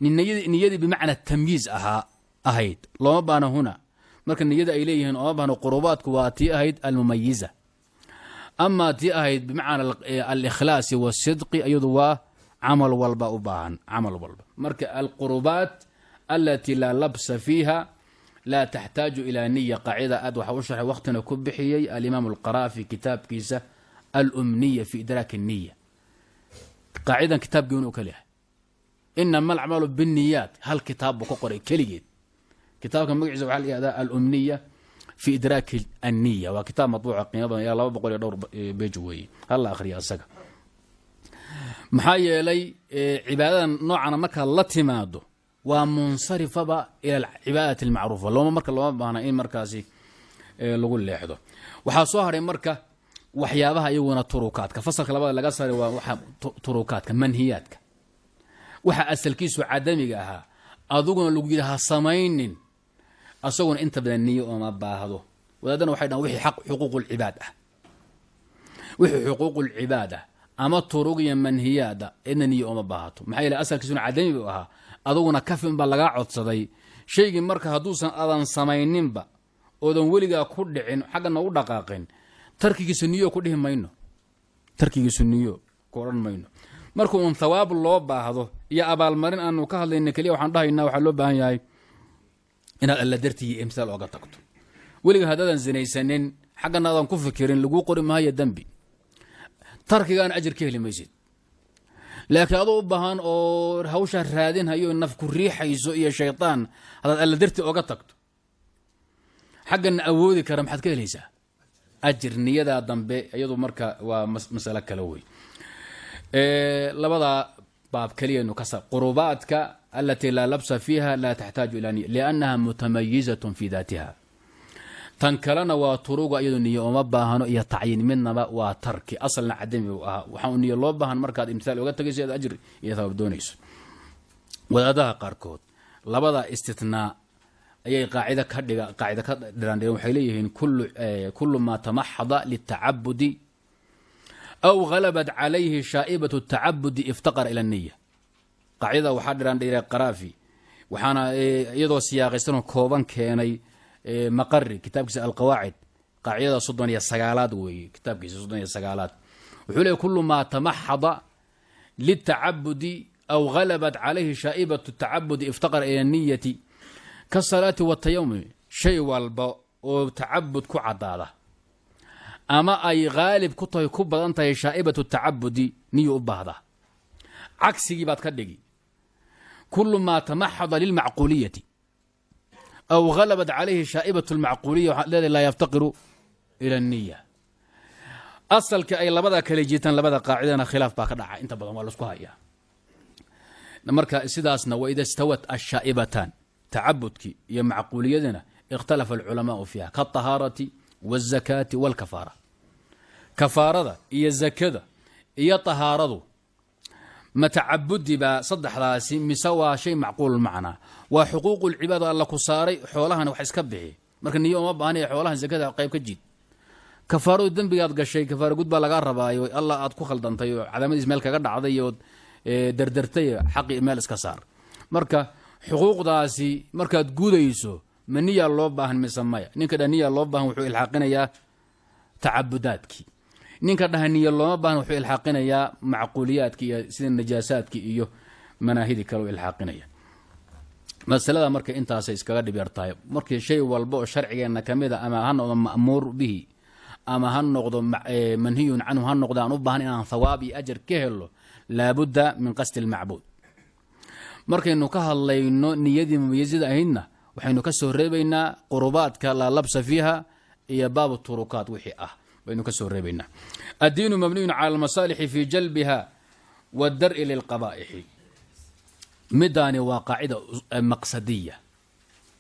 Niyadii bimacnaa tamyiiz ahaa ahayd looma baahno huna. Marka niyada ay leeyihiin ooma baahno qurubaadku waa tii ahayd almumayiza. Amaa tii ahayd bimacna alikhlaasi wasidqi, iyadu waa camal walba u baahan, camal walba. Marka alqurubaat alatii laa labsa fiiha laa taxtaaju ilaa niya, qaacida aad waxa u sharxay waqtina ku bixiyey alimaam alqaraafi kitaabkiisa alumniya fi idraak الniya. Qaacidan kitaab gooni u kaliyahay, inama alacmaalu binniyaat, hal kitaab buu ka qoray keligeed. Kitaabka magaciisa waxaa la yihahdaa alumniya fi idraaki anniya. Waa kitaab matbuuca, qiimo badan, ilaa 200 iyo dhowr beej weeye. Hala akhriya asaga, maxaa yeelay cibaadadan noocana markaad la timaado waa munsarifaba ila alcibaadati almacruufa. Looma marka looma baahna in markaasi lagu leexdo. Waxaa soo haray marka waxyaabaha iyaguna turukaadka. Fasalka labada laga saaray waa waxa turukaadka, manhiyaadka, waxa asalkiisu cadamiga ahaa aduguna lagu yidhi ha samaynin, asaguna inta badan niyo ooma baahdo. Wadaadana waxay dhahan wixii xaq xuquuqulcibaad ah, wixii xuquuqulcibaad ah ama turug iyo manhiyaada idna niyo ooma baahato, maxaa yeele asalkiisuna cadami buu ahaa, aduguna kafin baa lagaa codsaday shaygii. Marka hadduusan adan samayninba oodan weligaa ku dhicin xaggana u dhaqaaqin, tarkigiisu niyo ku dhihi mayno, tarkigiisu niyo ku odhan mayno. Marka uun thawaab loo baahdo iyo abaalmarin aanu ka hadlayna keliya waxaan dhahaynaa waxaa loo baahan yahay inaad alla dartii iyo imthaal oga tagto. Weliga haddaadan zinaysanin, xaggana aadan ku fikirin, laguu qori maayo dembi, tarkigaana ajir ka heli maysid. Laakiin adoo u baahan oo hawshaa raadinhayo, naf ku riixayso iyo shaydaan, haddaad alla dartii oga tagto, xaggana awoodi kara, maxaad ka helaysaa? Ajir. Niyadaa dambe iyadu marka waa masalo kale wey. Labadaa baab keliyaynu ka qurubaadka alatii laa labsa fiiha laa taxtaaju ilaa niya liannaha mutamayizatun fi daatiha. Tan kalena waa turuga, iyadu niyo ooma baahano iyo tacyiin midnaba, waa tarki asalna cadami buu ahaa. Waxaa u niyo loo baahan markaad imtithaal oga tagayso aad ajir iyo thawaab doonayso. Wadaadaha qaarkood labada istithnaa ayay qaacida ka dhiga, qaacida ka dhiraandhireen. Waxay leeyihiin kullu maa tamaxada litacabudi aw halabat calayhi shaa'ibatu tacabudi iftaqara ila niya. Qaacidada waxaa dhiraandhiray Qaraafi, waxaana iyadoo siyaaqaysanoo kooban keenay Maqari kitaabkiisa Alqawaacid, qaacidada 39aad weeye. Kitaabkiisa 39aad wuxuu leeyay kullu maa tamaxada litacabudi aw halabat calayhi shaa'ibatu tacabudi iftaqara ila niyati kasalaati watayamumi. Shay walba oo tacabud ku caddaada ama ay haalib ku tahay, ku badan tahay shaa'ibatu tacabudi, niyu u baahdaa. Cagsigii baad ka dhigi: kullu maa tamaxada lilmacquuliyati aw halabat calayhi shaa'ibatu lmacquuliya, waxaad leedahay laa yaftaqiru ila niya. Asalka ay labada kale jiitaan, labada qaacidana khilaaf baa ka dhaca, inta badan waa laisku hayaa. Marka sidaasna waida istawat ashaa'ibatan, tacabudkii iyo macquuliyadina, ikhtalafa alculamaau fiiha kaahaarati wاzakaati wاlkafaara. Kafaarada iyo zakada iyo tahaaradu ma tacabudi baa saddexdaasi mise waa shay macquul macnaa? Waa xuquuqulcibaad alla ku saaray. Xoolahana wax iska bixi, marka niyo uma baahanaya xoolahan zakada qayb ka jiid. Kafaaradu dembigaad gashay kafaara gud baa lagaa rabaayo, alla aad ku khaldantay oo cadaamadiis meel kaga dhacday ood dardartay, xaqii meel iska saar. Marka xuquuqdaasi markaad gudayso ma niyaa loo baahan mise maya? Ninka dha niyaa loo baahan wuxuu ilxaaqinayaa Tacabudaadkii ninka dhaha niyo looma baahna wuxuu ilxaaqinayaa macquuliyaadki iyo sida najaasaadki iyo manaahidi kale u ilxaaqinaya. Masalada marka intaasay iskaga dhib yar tahay. Markii shay walba oo sharcigeenna ka mid a, ama ha noqdo ma'muur bihi ama ha noqdo manhiyun canhu ha noqdo, aan u baahan inaan thawaab iyo ajar ka helo, laabudda min qasdi almacbuud. Markaynu ka hadlayno niyadii mumayizada ahaydna, waxaynu ka soo reebaynaa qurubaadka laa labsa fiiha iyo baabu turukaat wixii ah baynu ka soo reebaynaa. Addiinu mabniyun cala almasaalixi fi jalbiha wadar'i lilqabaa'ixi. Midaani waa qaacida maqsadiya.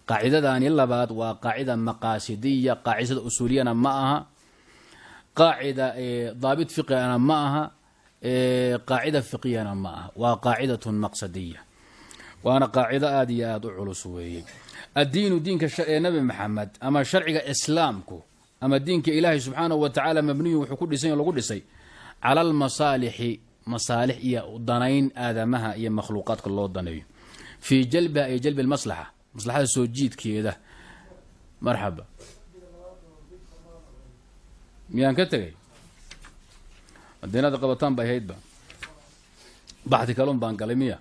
Qaacidadaani labaad waa qaacida maqaasidiya. Qaacidada usuuliyana ma aha, qaacida daabit fiqigana ma aha, qaacida fiqiyana ma aha, waa qaacidatun maqsadiya, waana qaacido aada iyo aada u culus weeye. Addiinu, diinka ee Nabi Maxamed ama sharciga Islaamku ama diinka Ilaahay subxaanahu wa tacaala, mabniyun, wuxuu ku dhisan, lagu dhisay, cala almasaalixi, masaalix iyo danayn aadamaha iyo makhluuqaadka loo daneeyo, fii jalbiha ay jalbi lmaslaxa, maslaxada soo jiidkeeda. Marxaba, miyaan ka tegay? Haddii inaad qabataan bay haydba, baxdi kalun baan galay miya?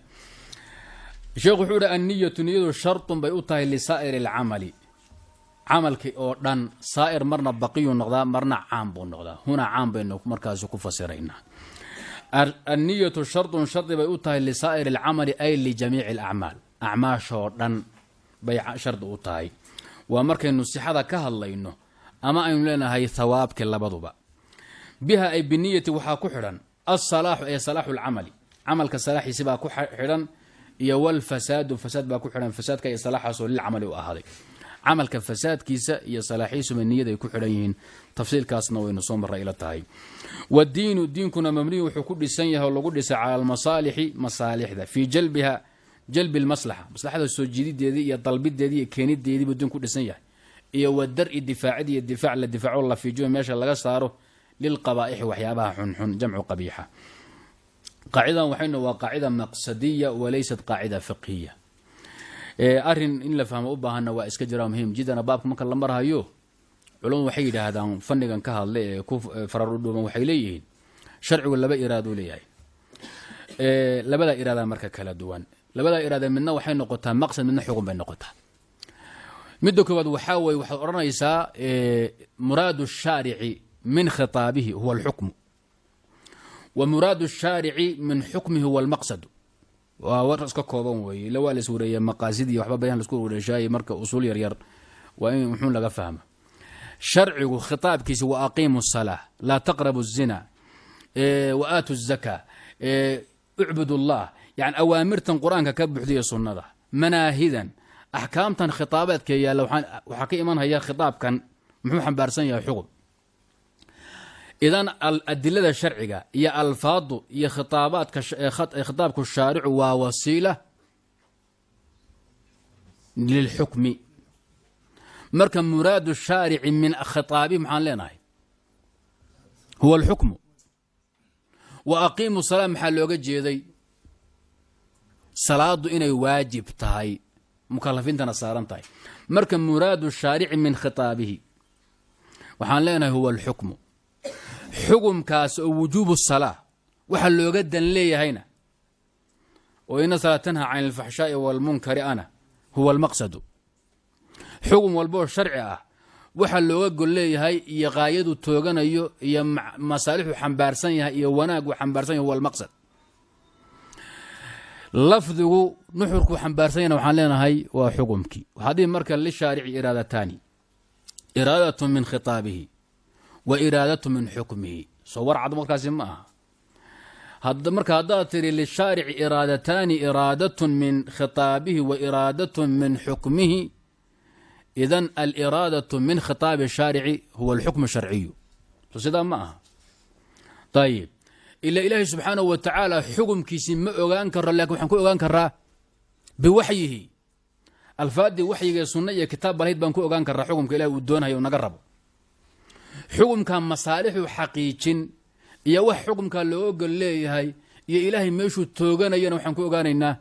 Sheekhu wuxuu ihi: anniyatu, niyadu, shartun bay u tahay lisaa'iri alcamali, camalkii oo dhan. Saa'ir marna baqiyuu noqdaa, marna caam buu noqdaa. Hunaa caam baynu markaasi ku fasiraynaa. Anniyatu shartun, shardi bay u tahay, lisaa'iri alcamali ay lijamiici alacmaal, acmaashoo dhan bay shardi u tahay. Waa markaynu sixada ka hadlayno ama aynu leenahay thawaabkii, labaduba. Biha ay biniyati waxaa ku xidhan alsalaaxu ee salaaxu lcamali, camalka salaaxiisi baa ku xidhan, iyo walfasaadu, fasaad baa ku xidhan, fasaadka iyo salaaxaasoo lilcamali u ahaaday. Camalka fasaadkiisa iyo salaaxiisuba niyad ay ku xidhan yihiin. Tafsiilkaasna waynu soo marray ila tahay. Wadiinu, diinkuna, mabniyu, wuxuu ku dhisan yahay oo lagu dhisay, cala almasaalixi, masaalixda, fii jalbiha, jalbi lmaslaxa, maslaxada soo jiidideedii iyo dalbideedii iyo keenideedii buu diin ku dhisan yahay, iyo wa dar-i, difaacid iyo difaac la difaaco, la fiijiyo, meesha laga saaro, lilqabaa'ixi, waxyaabaha xunxun, jamcu qabiixa. Qaacidadan waxaynu waa qaacida maqsadiya walaysat qaacida fiqhiya. Arrin in la fahmo u baahanna waa iska jiraa, muhiim jidana. Baabka marka la marhayo, culamadu waxay yidhaahdaan, fannigan ka hadla ee ku farar u dhuuban, waxay leeyihiin sharcigu laba iraaduu leeyahay. Labada iraada marka kala duwan, labada iraada midna waxay noqotaa maqsad, midna xugun bay noqotaa. Midda koowaad waxaa weye, waxaad odhanaysaa muraadu shaarici min khitaabihi huwa alxukmu, wa muraadu shaarici min xukmihi huwa almaqsadu. Waa war iska kooban weeye, ila waa la is wareeya maqaasid iyo waxba bayaan laisku wareeshaayay. Marka usuul yar yar waa in wuxuun laga fahma. Sharcigu khitaabkiisa wa aqiimu الsalaa, laa taqrabu الzina, wa aatu الzaka, ucbud اllah, yani awaamirtan Qur-aanka ka buuxdiya, sunnada, manaahidan, axkaamtan khitaabaadka yaalla, waxaa ka imanhaya khitaabkan muxuu xambaarsan yahay? Xukun. Idan adilada sharciga iyo alfaadu iyo khitaabaadka, khitaabku shaaricu waa wasiila lilxukmi. Marka muraadu shaarici min khitaabi maxaan leenahay? Huwa alxukmu. Wa aqiimu salaa maxaa looga jeeday? Salaadu inay waajib tahay, mukalafiintana saaran tahay. Marka muraadu shaarici min khitaabihi waxaan leenahay huwa alxukmu. Xukumkaas oo wujuubu salaa waxa looga dan leeyahayna, oo ina salaa tanha can alfaxshaai waalmunkari ana, huwa almaqsadu. Xukun walboo sharci ah waxa looga gol leeyahay iyo qaayadu tooganayo iyo masaalixu xambaarsan yahay iyo wanaagu xambaarsan yahay huwa almaqsad. Lafdigu nuxurkuu xambaarsan yahna waxaan leenahay waa xukumkii. Waxaa dhihi marka lishaarici iraadataani: iraadatu min khitaabihi wa iraadatu min xukmihi. Soo warcad markaasi ma aha? Marka haddaad tiri lishaarici iraadataani, iraadatun min khitaabihi wa iraadatun min xukmihi, idan aliraadatu min khitaabi shaarici huwa alxukmu sharciyu. So sidaa ma aha? Ayib, ila Ilaahay subxaanahu wa tacaala xukumkiisii ma ogaan karo, lakin waxaan ku ogaan karaa biwaxyihi. Alfaaddii waxyigae sunna iyo kitaab balhayd baan ku ogaan karaa xukumka Ilahi uu doonayo naga rabo. Xukumka masaalixu xaqiijin iyo wax xukumkaa loo ogol leeyahay iyo Ilaahay meeshuu tooganayana waxaan ku ogaanaynaa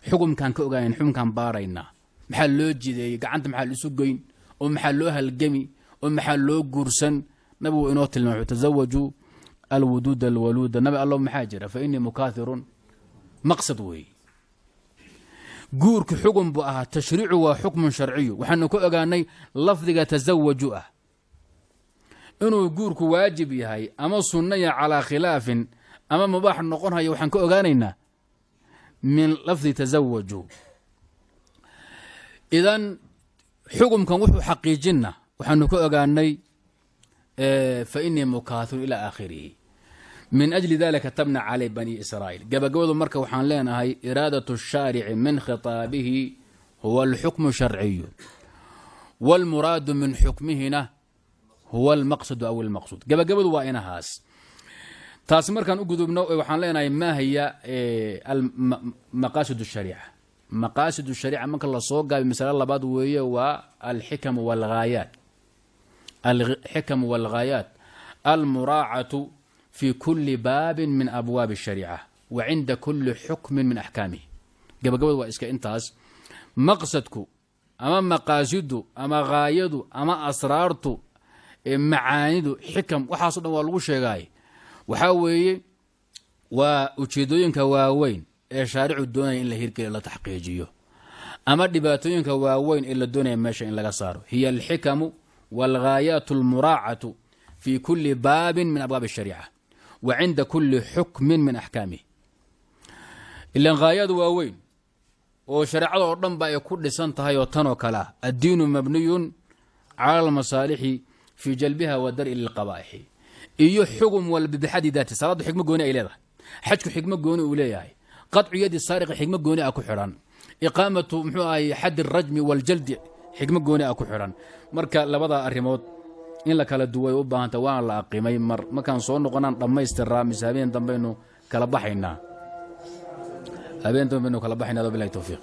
xukumkaan ka ogaanayna, xukumkaan baaraynaa. Maxaa loo jideeyey gacanta? Maxaa laisu goyn oo maxaa loo halgami oo maxaa loo guursan? Nabigu inoo tilmaamay, tasawajuu alwuduud alwaluuda. Nabi allo, maxaa jira? Fa inii mukaathirun. Maqsad weeye. Guurku xugun buu ahaa, tashriicu waa xukmun sharciyu. Waxaanu ka ogaanay lafdiga tasawaju ah inuu guurku waajib yahay ama sunnaya calaa khilaafin ama mubaax noqon hayo. Waxaan ka ogaanaynaa min lafdi tasawaju. Idan xukumkan wuxuu xaqiijinna waxaanu ka ogaanay fa inii mukaathirun ila aakhirihi. Min ajli dalika katabna calay bani israa'iil. Gabagabadu marka waxaan leenahay, iraadat الshaarici min khitaabihi huwa alxukmu sharciyu, wاlmuraadu min xukmihina huwa almaqsadu aw almaqsuud. Gabagabadu waa inahaas. Taasi markaan u gudubno, waxaan leenahay, ma hiya maqaasid الshariica? Maqaasid الshariica marka lasoo gaabiy, masale labaad weeye, waa alxikamu wاlghaayaat. Alxikamu wاlghaayaat almuraacatu fi kuli baabin min abwaabi الshariica wa cinda kuli xukmin min axkaamihi. Gabagabadu waa iska intaas. Maqsadku ama maqaasidu ama haayadu ama asraartu, macaanidu, xikam, waxaaso dhan waa lagu sheegaay. Waxaa weeye waa ujeedooyinka waaweyn ee shaaricu doonaya in la hirgeliyo, la taxqiijiyo, ama dhibaatooyinka waaweyn ee la doonaya meesha in laga saaro. Hiya alxikamu wاlghaayaat almuraacatu fi kuli baabin min abwaabi الshariica wa cinda kuli xukmin min axkaamihi. Ilan haayadu waaweyn oo shareecada oo dhan ba ay ku dhisan tahay oo tan oo kale ah: addiinu mabniyun cala almasaalixi fi jalbiha wa dar'i lilqabaa'ixi. Iyo xugum walba bixadi daati, salaaddu xikmo gooni ay leedahay, xajku xikmo gooni uu leeyahay, qadcu yadi saariqi xikmo gooni ah ku xidhan, iqaamatu muxuu ahay xaddi rajmi waljaldi xikmo gooni ah ku xidhan. Marka labada arrimood in la kala duway u baahanta, waana la aqimay. Mar markaan soo noqonaan dhammaystiraa, mise habeen dambaynu kala baxaynaa? Habeen dambaynu kala baxaynaa. Bilahi towfiiq.